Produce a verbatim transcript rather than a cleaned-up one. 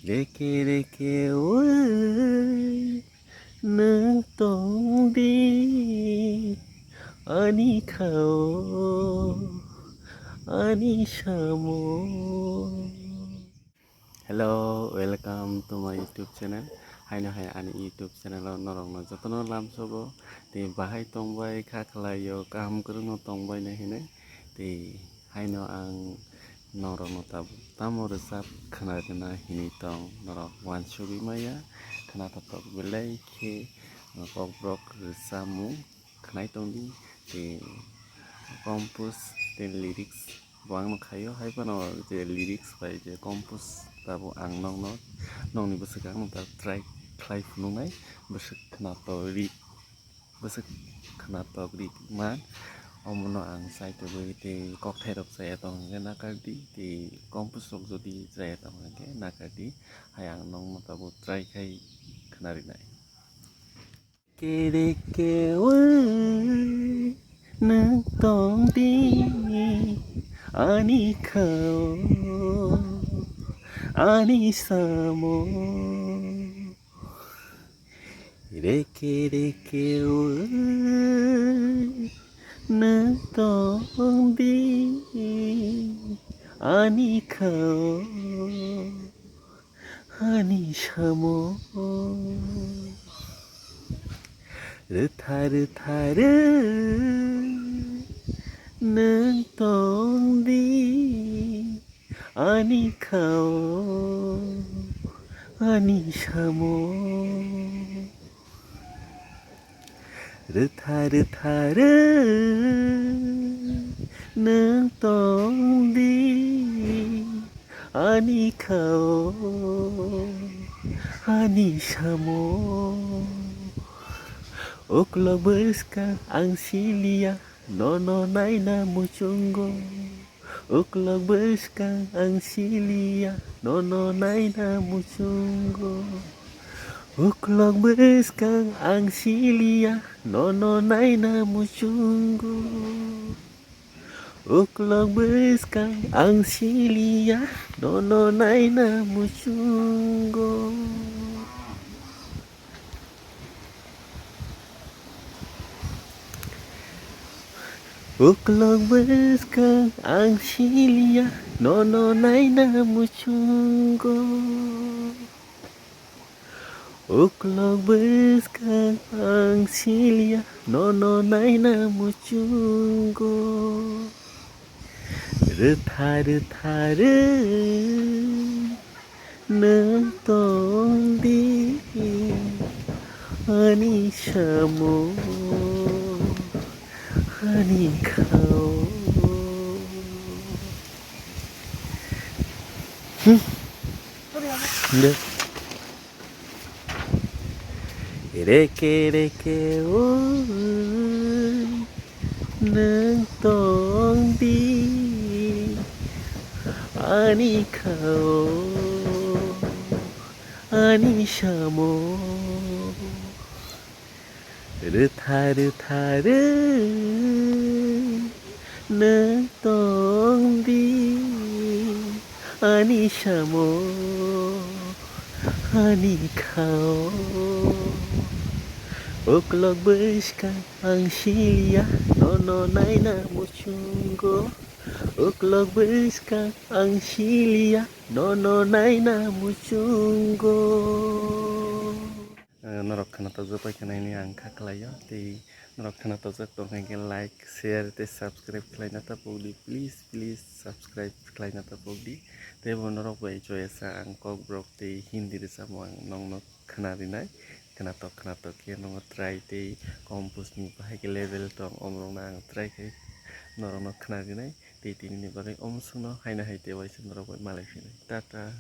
Reke reke oi nwng tong di ani khao ani samo. Hello, welcome to my YouTube channel. Haino hai ani YouTube channel o norokno jotono lamsogo. Tei bahai tongbai kha khlaio, kaham kwrwngno tongbai nai hinwi. Tei haino ang norokno tab-, tamo rwchap khna rwna hinwi tong norok uansugwi maya. Khna tongthok belai khe Kokborok rwchapmung khnai tongdi, tei compose tei lyrics bo ang no khaio, hai phano je lyrics bai je compose tabuk ang nokno, nokni bwswk ang no ta try khlai phunuknai, bwswk khna togri, bwswk khna togri man, omono ang chai togwi tei kokthai rok chaya tong hwnkhe nakardi, tei compose rok jodi chaya tong hwnkhe nakardi, hai ang nokno tabuk try khai khna rinai. Kere kewe nwng tong di ani khao ani samo. Reke reke we nwng tong di ani khao ani samo. Rwtha rwtha rw nwng tong di ani khao ani samo. Rwtha rwtha rw nwng tong di ani khao ani samo. Uklok bwskang ang siliya, nono naina muchungo. Uklok bwskang ang siliya, nono naina muchungo. Uklok bwskang ang siliya, nono naina muchungo. Uklok bwskang ang siliya, nono naina muchungo. Uklok bwskang ang siliya, nono naina muchungo. Uklok bwskang ang siliya, nono naina muchungo. Rwtha rwtha rw nwng tong di ani samo ani khao. Hmm. Deh. Reke reke o nwng tong di ani khao ani samo. Rwtha rwtha rw nwng tong di ani samo ani khao. Uklok bwskang ang siliya, nono naina muchungo. Uklok bwskang ang siliya, nono naina muchungo. Eh, norok khwnathokjak pai khwnaini ang kha khlaio, tei norok khwnathokjak tongkha hinkhe like, share tei subscribe khlaina ta pokdi, please, please subscribe khlaina ta pokdi. Tei bo norok bai joyasa ang Kokborok tei Hindi rwchapmung ang nokno khwna rinai, khwnathok khwnathok khe nokno try tei compose ni bahai khe level tong omorokno ang try khai norokno khwna rinai, tei tinini bagwi omsongno haino hai tei waisa norok bai malai phinai, tata.